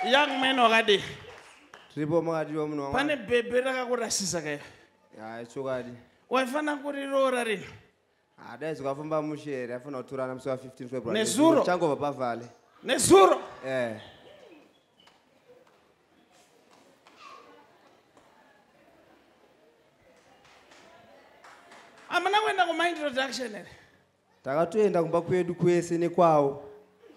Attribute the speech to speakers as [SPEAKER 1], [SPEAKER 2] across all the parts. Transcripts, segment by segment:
[SPEAKER 1] Young man, wakadii?
[SPEAKER 2] Tiripo, makadiwa munhu waMwari?
[SPEAKER 1] Pane bhebhe rakakurasisa kaya.
[SPEAKER 2] Hai, chokwadi.
[SPEAKER 1] Waifana kuriroora rini?
[SPEAKER 2] Dai zvikafamba mushere, aifanira kutorana musi wa15 February.
[SPEAKER 1] Nezuro.
[SPEAKER 2] Changobva pavhale.
[SPEAKER 1] Nezuro.
[SPEAKER 2] Eh.
[SPEAKER 1] Hamuna kuenda kumaintroduction here?
[SPEAKER 2] Takatoenda kumba kwedu kwese nekwawo.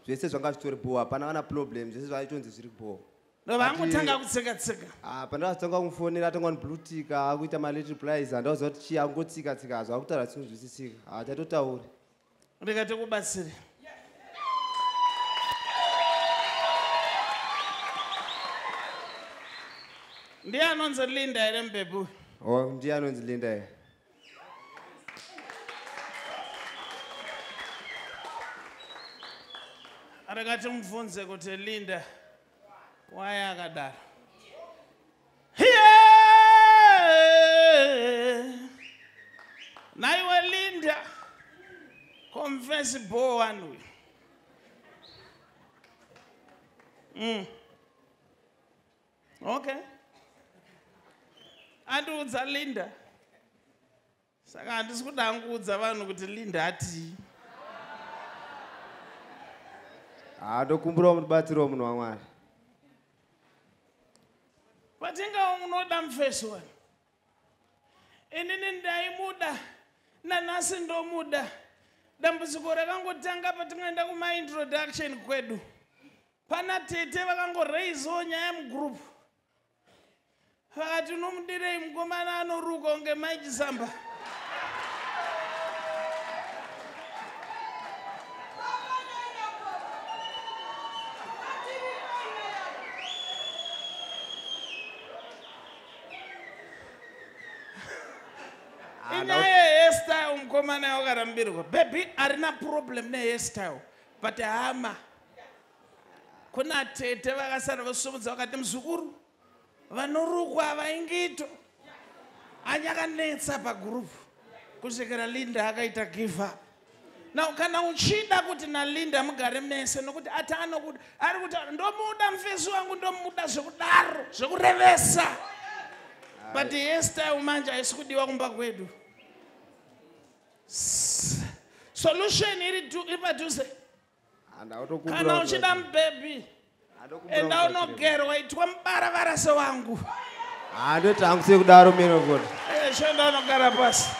[SPEAKER 2] Zvese zvanga zvitori bho, hapana kana problem, zvese zvaitonzi zviri bho.
[SPEAKER 1] Ndovangotanga kutsika tsika.
[SPEAKER 2] Ah, pandakatanga kumufonera atanga kundiblutika, akuita malate replies, handauziva kuti chii, angotsika tsika hazvo, akutaura zvisinozwisisika. Hachatotauri.
[SPEAKER 1] Ndikati kubatsire. Ndiye anonzi Linda here mubhebhi uyu?
[SPEAKER 2] Oh, ndiye anonzi Linda here.
[SPEAKER 1] Rikati mubvunze kuti Linda waya akadaro. Yeah! Naiwe Linda, confess bo one uyu. Okay. Andiudza Linda. Saka handisi kuda kuudza vanhu kuti Linda atii.
[SPEAKER 2] Ah, ndokumbirawo mubatsiro munhu waMwari.
[SPEAKER 1] Patingawo munoda mufesi wani. Inini ndaimuda, nanhasi ndomuda. Dambudziko rakangotanga patingaenda kumaintroduction kwedu. Pana tete vakangoreisawo nyaya mugroup. Vakati unomudirei mukomana anoruka kunge Mai Chisamba. Inyaya yehairstyle mukomana wakarambirwa. Baby harina problem nehairstyle, but hama. Kuna tete vakasara vasumudza vakati muzukuru vanorukwa vaingito. Anyakanetsa pagroup kusvikira Linda akaita give up. Now kana uchida kuti naLinda mugare mese nokuti ati anokuda, ari kuti ndomuda mufesi wangu, ndomuda zvekudaro zvekurevesa. But hairstyle manje haisi kudiwa kumba kwedu. Solution iri padhuze. Kana uchida mubhebhi, enda unogerwa, itwa mubaravara sewangu.
[SPEAKER 2] Handoti hangu sekudaro, man of God.
[SPEAKER 1] Shonda unogara pasi.